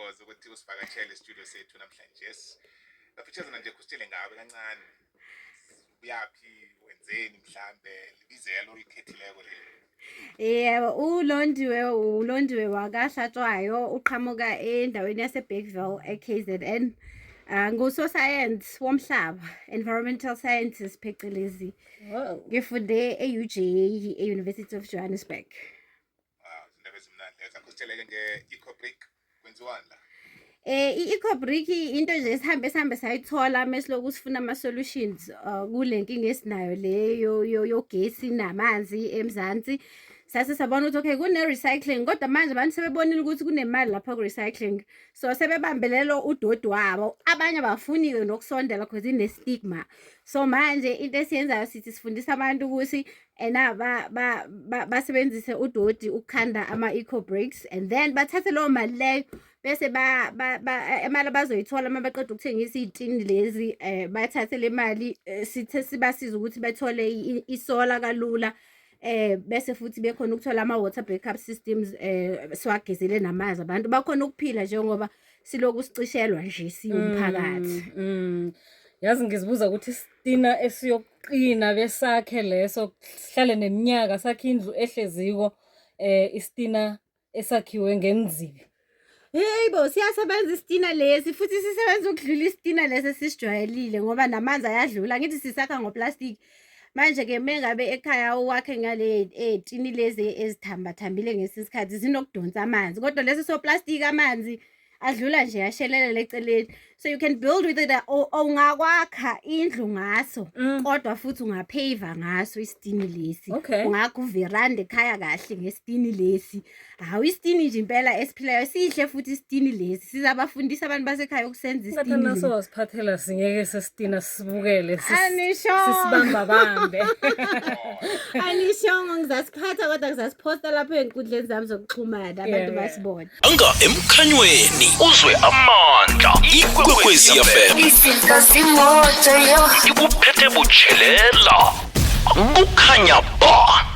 Siyathokoza ukuthi usivakashele studio sethu namhlanje. Bafitshazana nje, kusitshele ngawe kancane. Uyaphi, wenzeni, mhlambe libizelo olikhethileko leli? Yebo, uLondiwe, uLondiwe wakaHlatshwayo, uqhamuka endaweni yaseBergville e-KZN. Ngusosayensi womhlaba, environmental sciences phecelezi. Ngifunde e-UJ, e-University of Johannesburg. Wow, izindaba ezimnandi lezo. Akusitshele-ke nge-ecobrick, kwenziwani la? I-ecobrick into nje esihambe sihambe sayithola mesiloku sifuna ama-solutions kule nkinga esinayo le yogesi namanzi eMzansi. Sase sabona ukuthi okay, kune-recycling, kodwa manje abantu sebebonile ukuthi kunemali lapha ku-recycling, so sebebambelelo udoti wabo. Abanye abafuni-ke nokusondela cause ine-stigma. So manje into esiyenzayo, sithi sifundisa abantu ukuthi ena basebenzise udoti ukukhanda ama-eco bricks and then bathathe leyo mali leyo bese imali abazoyithola uma baqeda ukuthengisa iy'tini lezi, bathathe le mali, sithe sibasize ukuthi bethole isola kalula, bese futhi bekhona ukuthola ama-water backup systems, siwagezele namanzi, abantu bakhona ukuphila njengoba siloku sicishelwa nje siwumphakathi. Yazi ngizibuza ukuthi isitina esiyokuqina besakhe leso sihlale neminyaka, sakhe indlu ehleziko, isitina esakhiwe ngenzibi. Hey bo, siyasebenza isitina lesi, futhi sisebenza ukudlula isitina lesi esisijwayelile ngoba namanzi ayadlula. Ngithi sisakha ngoplastic. Manje-ke mengabe ekhaya uwakhe ngale ey'tini lezi ezithambathambile, ngesinye isikhathi zinokudonsa amanzi, kodwa lesi soplastiki amanzi adlula nje ashelelela eceleni. So you can build with it, ungakwakha indlu ngaso, kodwa futhi ungapheva ngaso isitini lesi. Ungakha uveranda ekhaya kahle ngesitini lesi. Hawu, isitini nje impela esiphilayo, sihle futhi isitini lesi. Sizabafundisa abantu basekhaya ukusenza Ngathi isitini naso lesi. Wasiphathela singeke sesitina sibukele Anisho. sisibambabambe. Anishongo, ngizasiphatha kodwa ngizasiphosta lapho ey'nkundleni zami zokuxhumana, abantu basibone. Anga emkhanyweni uzwe amandla, Ikwekwezi FM. Izinto zimoto yo. Ikuphethe butshelela, kukhanya ba.